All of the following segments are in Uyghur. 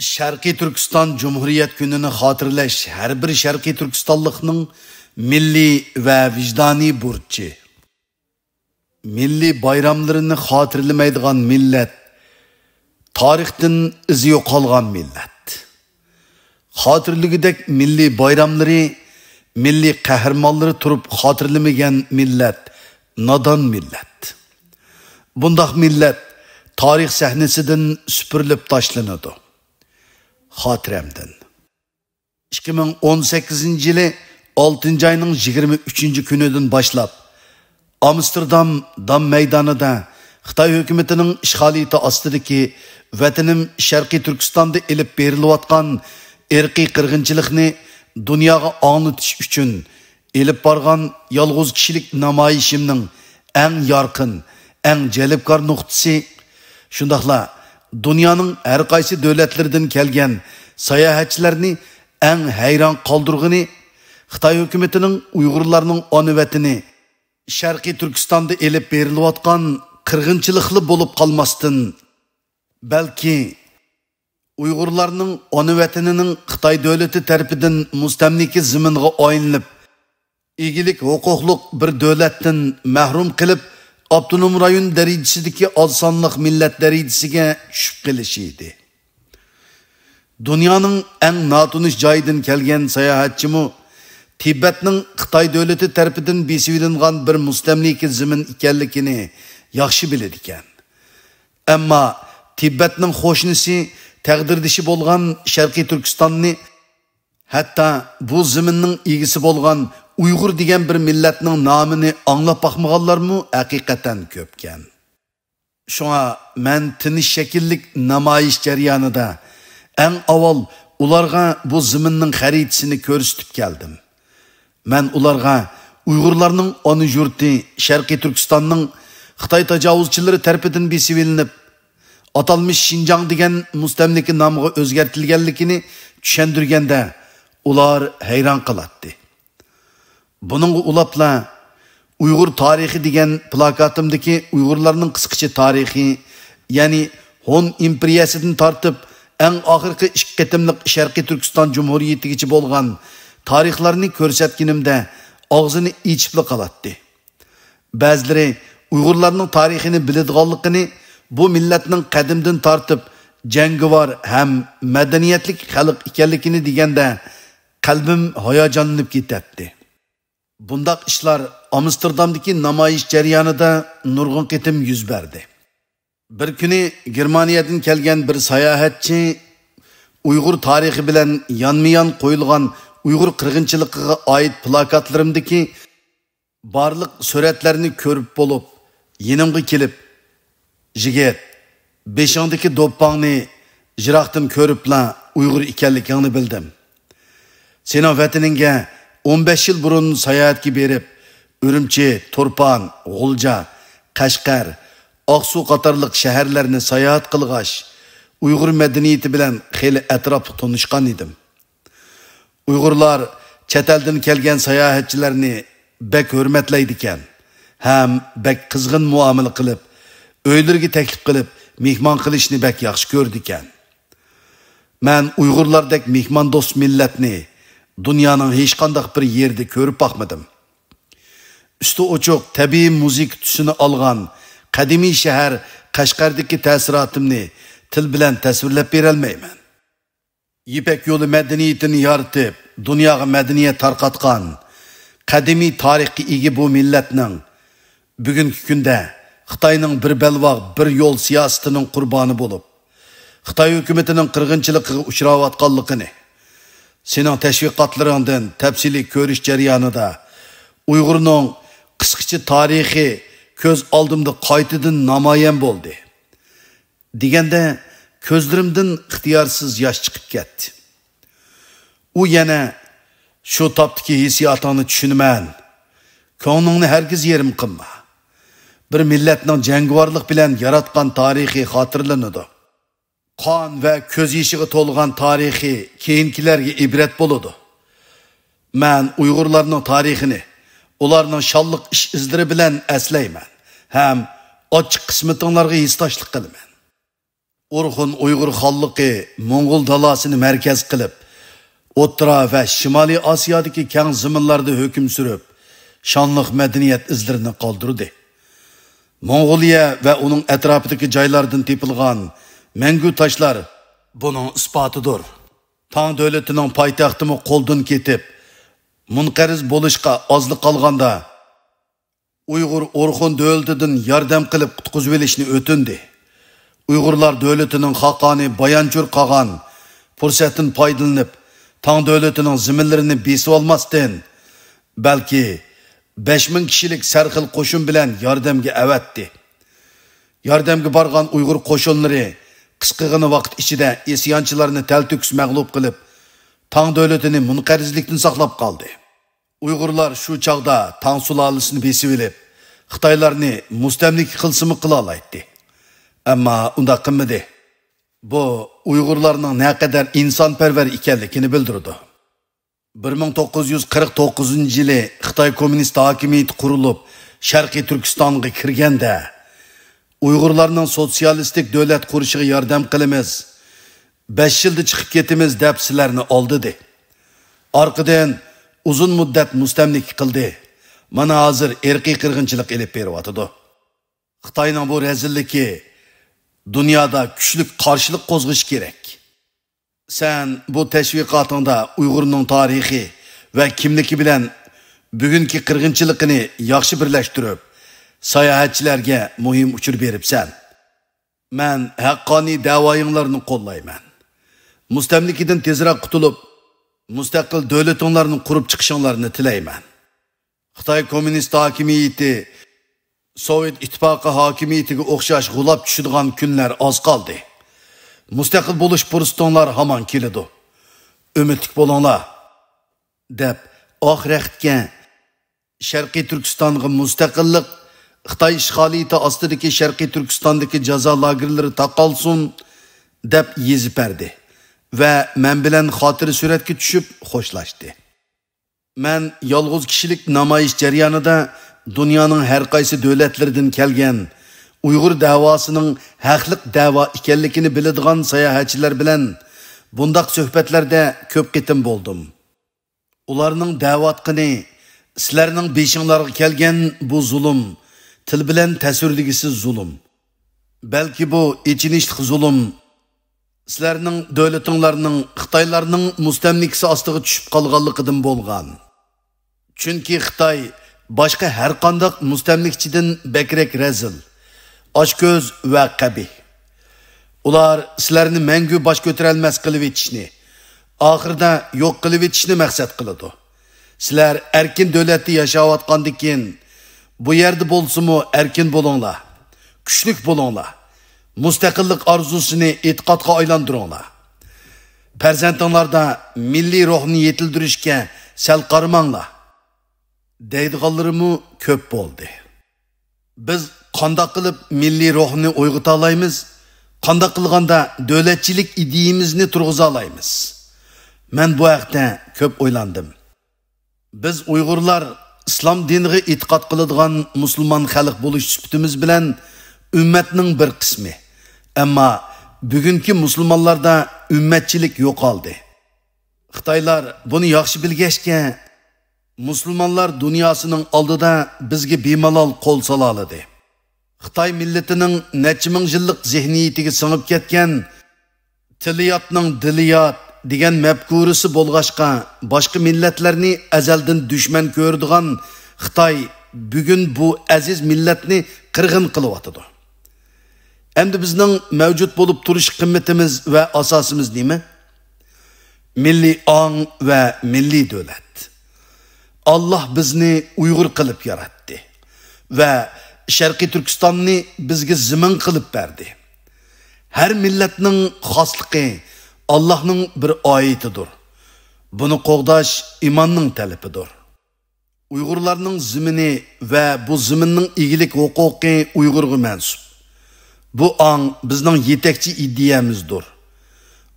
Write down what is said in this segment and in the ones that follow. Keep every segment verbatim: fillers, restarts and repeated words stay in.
شەرقىي تۈركىستان جۇمھۇرىيەت كۈنىنى خاتىرىلەش ھەر بىر شەرقىي تۈركىستانلىقنىڭ مىللىي ۋە ۋىجدانىي بۇرچى. مىللىي بايراملىرىنى خاتىرىلىمەيدىغان مىللەت، تارىختىن ئىزى يوقالغان مىللەت. خاتىرىلىگۈدەك مىللىي بايراملىرى، مىللىي قەھرىمانلىرى تۇرۇپ خاتىرىلىمىگەن مىللەت، نادان مىللەت. بۇنداق مىللەت تارىخ سەھنىسىدىن سۈپۈرۈلۈپ تاشلىنىدۇ. خاتىرەمدىن. ئىككى مىڭ ئون سەككىزىنچى يىلى ئالتىنچى ئاينىڭ يىگىرمە ئۈچىنچى كۈنىدىن باشلاپ، ئامستېردام دام مەيدانىدا خىتاي ھۆكۈمىتىنىڭ ئىشغالىيىتى ئاستىدىكى ۋەتىنىم شەرقىي تۈركىستاندا ئېلىپ بېرىلىۋاتقان ئىرقىي قىرغىنچىلىقنى دۇنياغا ئاڭلىتىش ئۈچۈن ئېلىپ بارغان يالغۇز كىشىلىك نامايىشىمنىڭ ئەڭ يارقىن، ئەڭ جەلپكار نۇقتىسى، شۇنداقلا دۇنيانىڭ ھەر قايسى دۆلەتلىرىدىن كەلگەن ساياھەتچىلەرنى ئەڭ ھەيران قالدۇرغىنى، خىتاي ھۆكۈمىتىنىڭ ئۇيغۇرلارنىڭ ئانا ۋەتىنى شەرقىي تۈركىستاندا ئېلىپ بېرىلىۋاتقان قىرغىنچىلىقلا بولۇپ قالماستىن، بەلكى ئۇيغۇرلارنىڭ ئانا ۋەتىنىنىڭ خىتاي دۆلىتى تەرىپىدىن مۇستەملىكە زېمىنغا ئايلىنىپ، ئىگىلىك ھوقۇقلۇق بىر دۆلەتتىن مەھرۇم قېلىپ، ئاپتونوم رايون دەرىجىسىدىكى ئاز سانلىق مىللەت دەرىجىسىگە چۈشۈپ قېلىشى ئىدى. دۇنيانىڭ ئەڭ ناتونۇش جايىدىن كەلگەن ساياھەتچىمۇ تىبەتنىڭ خىتاي دۆلىتى تەرىپىدىن بېسىۋېلىنغان بىر مۇستەملىكە زېمىن ئىكەنلىكىنى ياخشى بىلىدىكەن. ئەمما تىبەتنىڭ قوشنىسى، تەقدىردىشى بولغان شەرقىي تۈركىستاننى، ھەتتا بۇ زېمىننىڭ ئىگىسى بولغان ئۇيغۇر دېگەن بىر مىللەتنىڭ نامىنى ئاڭلاپ باقمىغانلارمۇ ھەقىقەتەن كۆپكەن. شۇڭا مەن تىنچ شەكىللىك نامايىش جەريانىدا ئەڭ ئاۋۋال ئۇلارغا بۇ زېمىننىڭ خەرىتىسىنى كۆرسىتىپ كەلدىم. مەن ئۇلارغا ئۇيغۇرلارنىڭ ئانا يۇرتى شەرقىي تۈركىستاننىڭ خىتاي تاجاۋۇزچىلىرى تەرىپىدىن بېسىۋېلىنىپ، ئاتالمىش شىنجاڭ دېگەن مۇستەملىكە نامىغا ئۆزگەرتىلگەنلىكىنى چۈشەندۈرگەندە، ئۇلار ھەيران قالاتتى. بۇنىڭغا ئۇلاپلا، «ئۇيغۇر تارىخى» دېگەن پىلاكاتىمدىكى ئۇيغۇرلارنىڭ قىسقىچە تارىخى، يەنى ھون ئىمپېرىيەسىدىن تارتىپ ئەڭ ئاخىرقى ئىككى قېتىملىق شەرقىي تۈركىستان جۇمھۇرىيىتىگىچە بولغان تارىخلارنى كۆرسەتكىنىمدە، ئاغزىنى ئېچىپلا قالاتتى. بەزىلىرى ئۇيغۇرلارنىڭ تارىخىنى بىلىدىغانلىقىنى، بۇ مىللەتنىڭ قەدىمدىن تارتىپ جەڭگىۋار ھەم مەدەنىيەتلىك خەلق ئىكەنلىكىنى دېگەندە، قەلبىم ھاياجانلىنىپ كېتەتتى. بۇنداق ئىشلار ئامستېردامدىكى نامايىش جەريانىدا نۇرغۇن قېتىم يۈز بەردى. بىر كۈنى گېرمانىيەدىن كەلگەن بىر ساياھەتچى ئۇيغۇر تارىخى بىلەن يانمۇيان قويۇلغان ئۇيغۇر قىرغىنچىلىقىغا ئائىت پىلاكاتلىرىمدىكى بارلىق سۈرەتلەرنى كۆرۈپ بولۇپ، يېنىمغا كېلىپ، «يىگىت، بېشىڭدىكى دوپپاڭنى يىراقتىن كۆرۈپلا ئۇيغۇر ئىكەنلىكىڭنى بىلدىم. سېنىڭ ۋەتىنىڭگە ئون بەش يىل بۇرۇن ساياھەتكە بېرىپ، ئۈرۈمچى، تۇرپان، غۇلجا، قەشقەر، ئاقسۇ قاتارلىق شەھەرلەرنى ساياھەت قىلغاچ، ئۇيغۇر مەدەنىيىتى بىلەن خېلى ئەتراپلىق تونۇشقان ئىدىم. ئۇيغۇرلار چەت ئەلدىن كەلگەن ساياھەتچىلەرنى بەك ھۆرمەتلەيدىكەن ھەم بەك قىزغىن مۇئامىلە قىلىپ، ئۆيلىرىگە تەكلىپ قىلىپ، مېھمان قىلىشنى بەك ياخشى كۆرىدىكەن. مەن ئۇيغۇرلاردەك مېھماندوست مىللەتنى دۇنيانىڭ ھېچقانداق بىر يېرىدە كۆرۈپ باقمىدىم. ئۈستى ئوچۇق تەبىئىي مۇزىكا تۈسىنى ئالغان قەدىمىي شەھەر قەشقەردىكى تەسىراتىمنى تىل بىلەن تەسۋىرلەپ بېرەلمەيمەن. يىپەك يولى مەدەنىيىتىنى يارىتىپ، دۇنياغا مەدەنىيەت تارقاتقان، قەدىمىي تارىخقا ئىگە بۇ مىللەتنىڭ بۈگۈنكى كۈندە خىتاينىڭ بىر بەلباغ، بىر يول سىياسىتىنىڭ قۇربانى بولۇپ، خىتاي ھۆكۈمىتىنىڭ قىرغىنچىلىقىغا ئۇچراۋاتقانلىقىنى سېنىڭ تەشۋىقاتلىرىڭدىن تەپسىلىي كۆرۈش جەريانىدا، ئۇيغۇرنىڭ قىسقىچە تارىخى كۆز ئالدىمدا قايتىدىن نامايان بولدى. دېگەندە، كۆزلىرىمدىن ئىختىيارسىز ياش چىقىپ كەتتى. ئۇ يەنە، «شۇ تاپتىكى ھېسسىياتىڭنى چۈشىنىمەن. كۆڭلۈڭنى ھەرگىز يېرىم قىلما. بىر مىللەتنىڭ جەڭگىۋارلىق بىلەن ياراتقان تارىخى خاتىرىلىنىدۇ. قان ۋە كۆز يېشىغا تولغان تارىخى كېيىنكىلەرگە ئىبرەت بولىدۇ. مەن ئۇيغۇرلارنىڭ تارىخىنى ئۇلارنىڭ شانلىق ئىش-ئىزلىرى بىلەن ئەسلەيمەن ھەم ئاچچىق قىسمىتىڭلارغا ھېسداشلىق قىلىمەن.» ئورخۇن ئۇيغۇر خانلىقى موڭغۇل دالاسىنى مەركەز قىلىپ، ئوتتۇرا ۋە شىمالىي ئاسىيادىكى كەڭ زېمىنلاردا ھۆكۈم سۈرۈپ، شانلىق مەدەنىيەت ئىزلىرىنى قالدۇردى. موڭغۇلىيە ۋە ئۇنىڭ ئەتراپىدىكى جايلاردىن تېپىلغان مەڭگۈ تاشلار بۇنىڭ ئىسپاتىدۇر. تاڭ دۆلىتىنىڭ پايتەختىمۇ قولدىن كېتىپ، مۇنقەرز بولۇشقا ئازلا قالغاندا، ئۇيغۇر ئورخۇن دۆلىتىدىن ياردەم قىلىپ قۇتقۇزۇۋېلىشنى ئۆتۈندى. ئۇيغۇرلار دۆلىتىنىڭ خاقانى بايانچۇر قاغان پۇرسەتتىن پايدىلىنىپ، تاڭ دۆلىتىنىڭ زېمىنلىرىنى بېسىۋالماستىن، بەلكى بەش مىڭ كىشىلىك سەرخىل قوشۇن بىلەن ياردەمگە ئەۋەتتى. ياردەمگە بارغان ئۇيغۇر قوشۇنلىرى قىسقىغىنە ۋاقىت ئىچىدە ئىسيانچىلارنى تەلتۆكۈس مەغلۇپ قىلىپ، تاڭ دۆلىتىنى مۇنقەرزلىكتىن ساقلاپ قالدى. ئۇيغۇرلار شۇ چاغدا تاڭ سۇلالىسىنى بېسىۋېلىپ، خىتايلارنى مۇستەملىكە قىلسىمۇ قىلالايتتى. ئەمما ئۇنداق قىلمىدى. بۇ ئۇيغۇرلارنىڭ نەقەدەر ئىنسانپەرۋەر ئىكەنلىكىنى بىلدۈرىدۇ. بىر مىڭ توققۇز يۈز قىرىق توققۇزىنچى يىلى خىتاي كوممۇنىست ھاكىمىيىتى قۇرۇلۇپ، شەرقىي تۈركىستانغا كىرگەندە، ئۇيغۇرلارنىڭ سوتسىيالىستىك دۆلەت قۇرۇشىغا ياردەم قىلىمىز، بەش يىلدا چىقىپ كېتىمىز دەپ سىلەرنى ئالدىدى. ئارقىدىن ئۇزۇن مۇددەت مۇستەملىكە قىلدى. مانا ھازىر ئىرقىي قىرغىنچىلىق ئېلىپ بېرىۋاتىدۇ. خىتاينىڭ بۇ رەزىللىكى دۇنيادا كۈچلۈك قارشىلىق قوزغىشى كېرەك. سەن بۇ تەشۋىقاتىڭدا ئۇيغۇرنىڭ تارىخى ۋە كىملىكى بىلەن بۈگۈنكى قىرغىنچىلىقىنى ياخشى بىرلەشتۈرۈپ، ساياھەتچىلەرگە مۇھىم ئۇچۇر بېرىپسەن. مەن ھەققانىي دەۋايىڭلارنى قوللايمەن. مۇستەملىكىدىن تېزرەك قۇتۇلۇپ، مۇستەقىل دۆلىتىڭلارنى قۇرۇپ چىقىشىڭلارنى تىلەيمەن. خىتاي كوممۇنىست ھاكىمىيىتى سوۋېت ئىتتىپاقى ھاكىمىيىتىگە ئوخشاش غۇلاپ چۈشىدىغان كۈنلەر ئاز قالدى. مۇستەقىل بولۇش پۇرسىتىڭلار ھامان كېلىدۇ. ئۈمىدلىك بولۇڭلار، دەپ ئاخ رەختكە شەرقىي تۈركىستانغا مۇستەقىللىق، خىتاي ئىشغالىيىتى ئاستىدىكى شەرقىي تۈركىستاندىكى جازا لاگېرلىرى تاقالسۇن، دەپ يېزىپ بەردى ۋە مەن بىلەن خاتىرە سۈرەتكە چۈشۈپ خوشلاشتى. مەن يالغۇز كىشىلىك نامايىش جەريانىدا دۇنيانىڭ ھەر قايسى دۆلەتلىرىدىن كەلگەن، ئۇيغۇر دەۋاسىنىڭ ھەقلىق دەۋا ئىكەنلىكىنى بىلىدىغان ساياھەتچىلەر بىلەن بۇنداق سۆھبەتلەردە كۆپ قېتىم بولدۇم. ئۇلارنىڭ دەۋاتقىنى، سىلەرنىڭ بېشىڭلارغا كەلگەن بۇ زۇلۇم، تىل بىلەن تەسۋىرلىگۈسىز زۇلۇم. بەلكى بۇ ئېچىنىشلىق زۇلۇم سىلەرنىڭ دۆلىتىڭلارنىڭ خىتايلارنىڭ مۇستەملىكىسى ئاستىغا چۈشۈپ قالغانلىقىدىن بولغان. چۈنكى خىتاي باشقا ھەرقانداق مۇستەملىكىچىدىن بەكرەك رەزىل، ئاچكۆز ۋە قەبىھ. ئۇلار سىلەرنى مەڭگۈ باش كۆتۈرەلمەس قىلىۋېتىشنى، ئاخىرىدا يوق قىلىۋېتىشنى مەقسەت قىلىدۇ. سىلەر ئەركىن دۆلەتتە ياشاۋاتقاندىكىن، بۇ يەردە بولسىمۇ ئەركىن بولۇڭلار، كۈچلۈك بولۇڭلار، مۇستەقىللىق ئارزۇسىنى ئېتىقادقا ئايلاندۇرۇڭلار. پەرزەنتىڭلاردا مىللىي روھنى يېتىلدۈرۈشكە سەل قارىماڭلار، دەيدىغانلىرىمۇ كۆپ بولدى. بىز قانداق قىلىپ مىللىي روھنى ئويغىتالايمىز؟ قانداق قىلغاندا دۆلەتچىلىك ئىدىيىمىزنى تۇرغۇزالايمىز؟ مەن بۇ ھەقتە كۆپ ئويلاندىم. بىز ئۇيغۇرلار ئىسلام دىنىغا ئېتىقاد قىلىدىغان مۇسۇلمان خەلق بولۇش سۈپىتىمىز بىلەن ئۈممەتنىڭ بىر قىسمى. ئەمما بۈگۈنكى مۇسۇلمانلاردا ئۈممەتچىلىك يوقالدى. خىتايلار بۇنى ياخشى بىلگەچكە، مۇسۇلمانلار دۇنياسىنىڭ ئالدىدا بىزگە بىمالال قول سالالىدى. خىتاي مىللىتىنىڭ نەچچە مىڭ يىللىق زېھنىيىتىگە سىڭىپ كەتكەن تىلى ياتنىڭ دىلى يات دېگەن مەپكۇرىسى بولغاچقا، باشقا مىللەتلەرنى ئەزەلدىن دۈشمەن كۆرىدىغان خىتاي بۈگۈن بۇ ئەزىز مىللەتنى قىرغىن قىلىۋاتىدۇ. ئەمدى بىزنىڭ مەۋجۇت بولۇپ تۇرۇش قىممىتىمىز ۋە ئاساسىمىز نېمە؟ مىللىي ئاڭ ۋە مىللىي دۆلەت. ئاللاھ بىزنى ئۇيغۇر قىلىپ ياراتتى ۋە شەرقىي تۈركىستاننى بىزگە زېمىن قىلىپ بەردى. ھەر مىللەتنىڭ خاسلىقى ئاللاھنىڭ بىر ئايىتىدۇر. بۇنى قوغداش ئىماننىڭ تەلىپىدۇر. ئۇيغۇرلارنىڭ زېمىنى ۋە بۇ زېمىننىڭ ئىگىلىك ھوقۇقى ئۇيغۇرغا مەنسۇپ. بۇ ئاڭ بىزنىڭ يېتەكچى ئىدىيەمىزدۇر.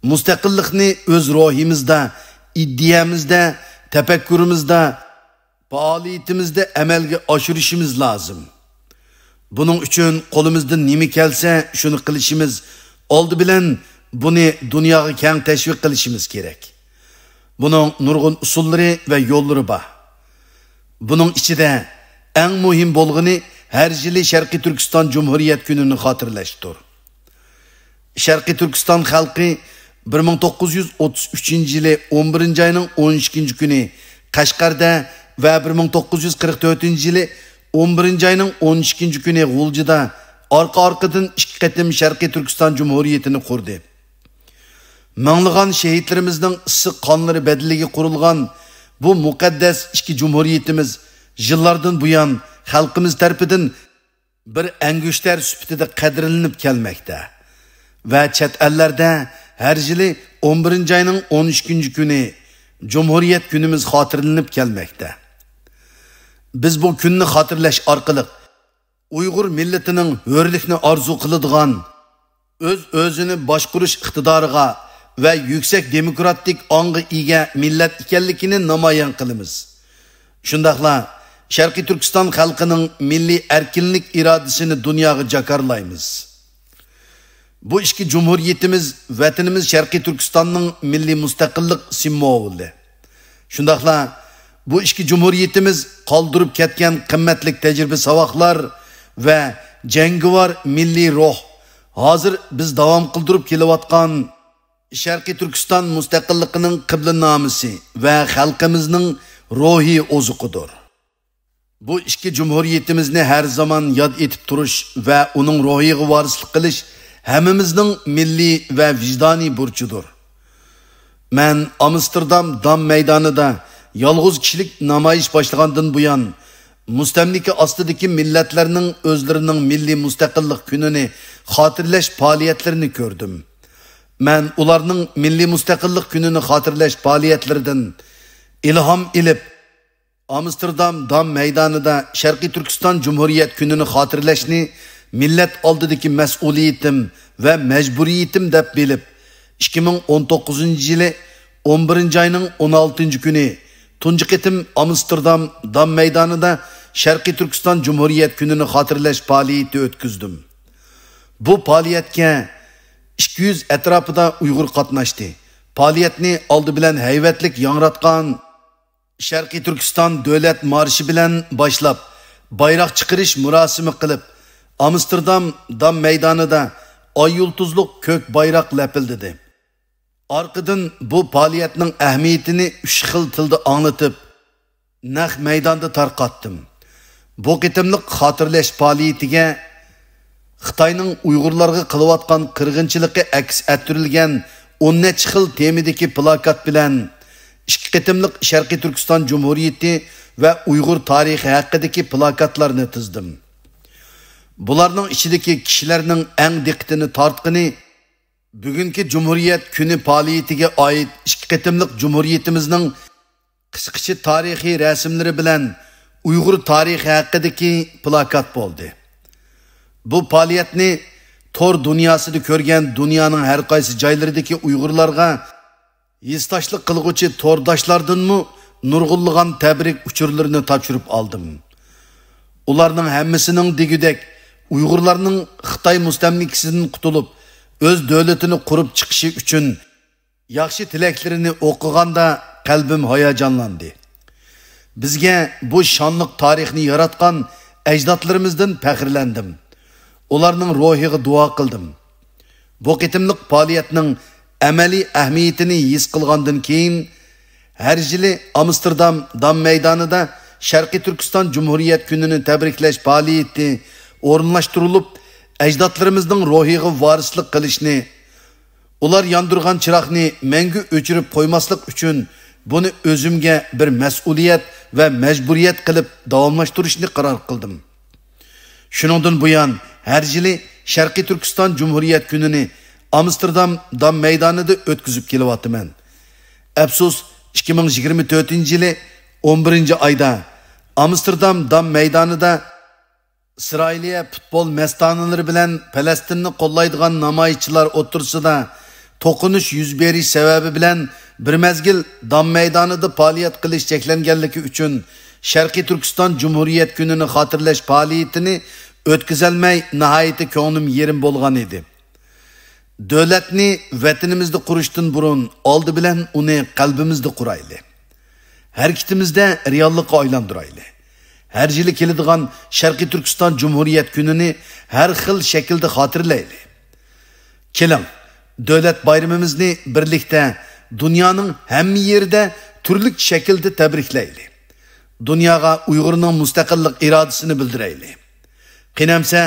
مۇستەقىللىقنى ئۆز روھىمىزدا، ئىدىيەمىزدە، تەپەككۇرىمىزدا، پائالىيىتىمىزدە ئەمەلگە ئاشۇرۇشىمىز لازىم. بۇنىڭ ئۈچۈن قولىمىزدىن نېمە كەلسە، شۇنى قىلىشىمىز ئالدى بىلەن بۇنى دۇنياغا كەڭ تەشۋىق قىلىشىمىز كېرەك. بۇنىڭ نۇرغۇن ئۇسۇللىرى ۋە يوللىرى بار. بۇنىڭ ئىچىدە ئەڭ مۇھىم بولغىنى ھەر يىلى شەرقىي تۈركىستان جۇمھۇرىيەت كۈنىنى خاتىرىلەشتۇر. شەرقىي تۈركىستان خەلقى بىر مىڭ توققۇز يۈز ئوتتۇز ئۈچىنچى يىلى ئون بىرىنچى ئاينىڭ ئون ئىككىنچى كۈنى قەشقەردە ۋە بىر مىڭ توققۇز يۈز قىرىق تۆتىنچى يىلى ئون بىرىنچى ئاينىڭ ئون ئىككىنچى كۈنى غۇلجىدا ئارقا-ئارقىدىن ئىككى قېتىم شەرقىي تۈركىستان جۇمھۇرىيىتىنى قۇردى. مىڭلىغان شېھىتلىرىمىزنىڭ ئىسسىق قانلىرى بەدىلىگە قۇرۇلغان بۇ مۇقەددەس ئىككى جۇمھۇرىيىتىمىز يىللاردىن بۇيان خەلقىمىز تەرىپىدىن بىر ئەڭگۈشتەر سۈپىتىدە قەدىرلىنىپ كەلمەكتە ۋە چەت ئەللەردە ھەر يىلى ئون بىرىنچى ئاينىڭ ئون ئىككىنچى كۈنى جۇمھۇرىيەت كۈنىمىز خاتىرىلىنىپ كەلمەكتە. بىز بۇ كۈننى خاتىرىلەش ئارقىلىق ئۇيغۇر مىللىتىنىڭ ھۆرلۈكنى ئارزۇ قىلىدىغان، ئۆز-ئۆزىنى باشقۇرۇش ئىقتىدارىغا ۋە يۈكسەك دېموكراتىك ئاڭغا ئىگە مىللەت ئىكەنلىكىنى نامايان قىلىمىز. شۇنداقلا شەرقىي تۈركىستان خەلقىنىڭ مىللىي ئەركىنلىك ئىرادىسىنى دۇنياغا جاكارلايمىز. بۇ ئىككى جۇمھۇرىيىتىمىز ۋەتىنىمىز شەرقىي تۈركىستاننىڭ مىللىي مۇستەقىللىق سىمۋولى. شۇنداقلا بۇ ئىككى جۇمھۇرىيىتىمىز قالدۇرۇپ كەتكەن قىممەتلىك تەجرىبە-ساۋاقلار ۋە جەڭگىۋار مىللىي روھ، ھازىر بىز داۋام قىلدۇرۇپ كېلىۋاتقان شەرقىي تۈركىستان مۇستەقىللىقىنىڭ قىبلىنامىسى ۋە خەلقىمىزنىڭ روھىي ئوزۇقىدۇر. بۇ ئىككى جۇمھۇرىيىتىمىزنى ھەر زامان ياد ئېتىپ تۇرۇش ۋە ئۇنىڭ روھىغا ۋارىسلىق قىلىش ھەممىمىزنىڭ مىللىي ۋە ۋىجدانىي بۇرچىدۇر. مەن ئامستېردام دام مەيدانىدا يالغۇز كىشىلىك نامايىش باشلىغاندىن بۇيان، مۇستەملىكە ئاستىدىكى مىللەتلەرنىڭ ئۆزلىرىنىڭ مىللىي مۇستەقىللىق كۈنىنى خاتىرىلەش پائالىيەتلىرىنى كۆردۈم. مەن ئۇلارنىڭ مىللىي مۇستەقىللىق كۈنىنى خاتىرىلەش پائالىيەتلىرىدىن ئىلھام ئېلىپ، ئامستېردام دام مەيدانىدا شەرقىي تۈركىستان جۇمھۇرىيەت كۈنىنى خاتىرىلەشنى مىللەت ئالدىدىكى مەسئۇلىيىتىم ۋە مەجبۇرىيىتىم دەپ بىلىپ، ئىككى مىڭ ئون توققۇزىنچى يىلى ئون بىرىنچى ئاينىڭ ئون ئالتىنچى كۈنى تۇنجى قېتىم ئامستېردام دام مەيدانىدا شەرقىي تۈركىستان جۇمھۇرىيەت كۈنىنى خاتىرىلەش پائالىيىتى ئۆتكۈزدۈم. بۇ پائالىيەتكە ئىككى يۈز ئەتراپىدا ئۇيغۇر قاتناشتى. پائالىيەتنى ئالدى بىلەن ھەيۋەتلىك ياڭراتقان شەرقىي تۈركىستان دۆلەت مارشى بىلەن باشلاپ، بايراق چىقىرىش مۇراسىمى قىلىپ، ئامستېردام دام مەيدانىدا ئاي يۇلتۇزلۇق كۆك بايراق لەپىلدىدى. ئارقىدىن بۇ پائالىيەتنىڭ ئەھمىيىتىنى ئۈچ خىل تىلدا ئاڭلىتىپ، نەق مەيداندا تارقاتتىم. بۇ قېتىملىق خاتىرىلەش پائالىيىتىگە خىتاينىڭ ئۇيغۇرلارغا قىلىۋاتقان قىرغىنچىلىقى ئەكس ئەتتۈرۈلگەن ئون نەچچە خىل تېمىدىكى پىلاكات بىلەن ئىككى قېتىملىق شەرقىي تۈركىستان جۇمھۇرىيىتى ۋە ئۇيغۇر تارىخى ھەققىدىكى پىلاكاتلارنى تىزدىم. بۇلارنىڭ ئىچىدىكى كىشىلەرنىڭ ئەڭ دىققىتىنى تارتقىنى بۈگۈنكى جۇمھۇرىيەت كۈنى پائالىيىتىگە ئائىت ئىككى قېتىملىق جۇمھۇرىيىتىمىزنىڭ قىسقىچە تارىخىي رەسىملىرى بىلەن ئۇيغۇر تارىخى ھەققىدىكى پىلاكات بولدى. بۇ پائالىيەتنى تور دۇنياسىدا كۆرگەن دۇنيانىڭ ھەر قايسى جايلىرىدىكى ئۇيغۇرلارغا ھېسداشلىق قىلغۇچى تورداشلاردىنمۇ نۇرغۇنلىغان تەبرىك ئۇچۇرلىرىنى تاپشۇرۇپ ئالدىم. ئۇلارنىڭ ھەممىسىنىڭ دېگۈدەك ئۇيغۇرلارنىڭ خىتاي مۇستەملىكىسىدىن قۇتۇلۇپ، ئۆز دۆلىتىنى قۇرۇپ چىقىشى ئۈچۈن ياخشى تىلەكلىرىنى ئوقۇغاندا قەلبىم ھاياجانلاندى. بىزگە بۇ شانلىق تارىخنى ياراتقان ئەجدادلىرىمىزدىن پەخىرلەندىم. ئۇلارنىڭ روھىغا دۇئا قىلدىم. بۇ قېتىملىق پائالىيەتنىڭ ئەمەلىي ئەھمىيىتىنى ھېس قىلغاندىن كېيىن، ھەر يىلى ئامستېردام دام مەيدانىدا شەرقىي تۈركىستان جۇمھۇرىيەت كۈنىنى تەبرىكلەش پائالىيىتى ئورۇنلاشتۇرۇلۇپ، ئەجدادلىرىمىزنىڭ روھىغا ۋارىسلىق قىلىشنى، ئۇلار ياندۇرغان چىراغنى مەڭگۈ ئۆچۈرۈپ قويماسلىق ئۈچۈن، بۇنى ئۆزۈمگە بىر مەسئۇلىيەت ۋە مەجبۇرىيەت قىلىپ داۋاملاشتۇرۇشنى قارار قىلدىم. شۇنىڭدىن بۇيان، ھەر يىلى شەرقىي تۈركىستان جۇمھۇرىيەت كۈنىنى ئامستېردام دام مەيدانىدا ئۆتكۈزۈپ كېلىۋاتىمەن. ئەپسۇس، ئىككى مىڭ يىگىرمە تۆتىنچى يىلى ئون بىرىنچى ئايدا ئامستېردام دام مەيدانىدا ئىسرائىلىيە پۇتبول مەستانىلىرى بىلەن پەلەستىننى قوللايدىغان نامايىشچىلار ئوتتۇرىسىدا توقۇنۇش يۈز بېرىش سەۋەبى بىلەن، بىر مەزگىل دام مەيدانىدا پائالىيەت قىلىش چەكلەنگەنلىكى ئۈچۈن، شەرقىي تۈركىستان جۇمھۇرىيەت كۈنىنى خاتىرىلەش پائالىيىتىنى ئۆتكۈزەلمەي، ناھايىتى كۆڭلۈم يېرىم بولغان ئىدى. دۆلەتنى ۋەتىنىمىزدە قۇرۇشتىن بۇرۇن، ئالدى بىلەن ئۇنى قەلبىمىزدە قۇرايلى. ھەرىكىتىمىزدە رېئاللىققا ئايلاندۇرايلى. ھەر يىلى كېلىدىغان شەرقىي تۈركىستان جۇمھۇرىيەت كۈنىنى ھەر خىل شەكىلدە خاتىرىلەيلى. كېلىڭ، دۆلەت بايرىمىمىزنى بىرلىكتە دۇنيانىڭ ھەممە يېرىدە تۈرلۈك شەكىلدە تەبرىكلەيلى. دۇنياغا ئۇيغۇرنىڭ مۇستەقىللىق ئىرادىسىنى بىلدۈرەيلى. قېنى ئەمسە،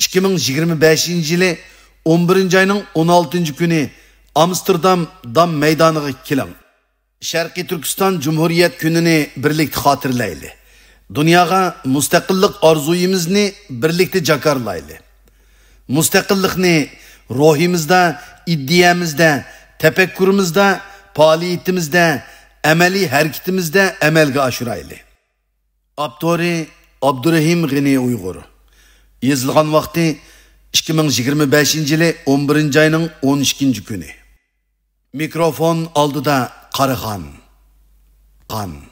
ئىككى مىڭ يىگىرمە بەشىنچى يىلى ئون بىرىنچى ئاينىڭ ئون ئالتىنچى كۈنى ئامستېردام دام مەيدانىغا كېلىڭ. شەرقىي تۈركىستان جۇمھۇرىيەت كۈنىنى بىرلىكتە خاتىرىلەيلى. دۇنياغا مۇستەقىللىق ئارزۇيىمىزنى بىرلىكتە جاكارلايلى. مۇستەقىللىقنى روھىمىزدا، ئىدىيەمىزدە، تەپەككۇرىمىزدا، پائالىيىتىمىزدە، ئەمەلىي ھەرىكىتىمىزدە ئەمەلگە ئاشۇرايلى. ئاپتورى: ئابدۇرېھىم غېنى ئۇيغۇر. يېزىلغان ۋاقتى: ئىككى مىڭ يىگىرمە بەشىنچى يىلى ئون بىرىنچى ئاينىڭ ئون ئىككىنچى كۈنى. مىكروفون ئالدىدا قاراخان. قان.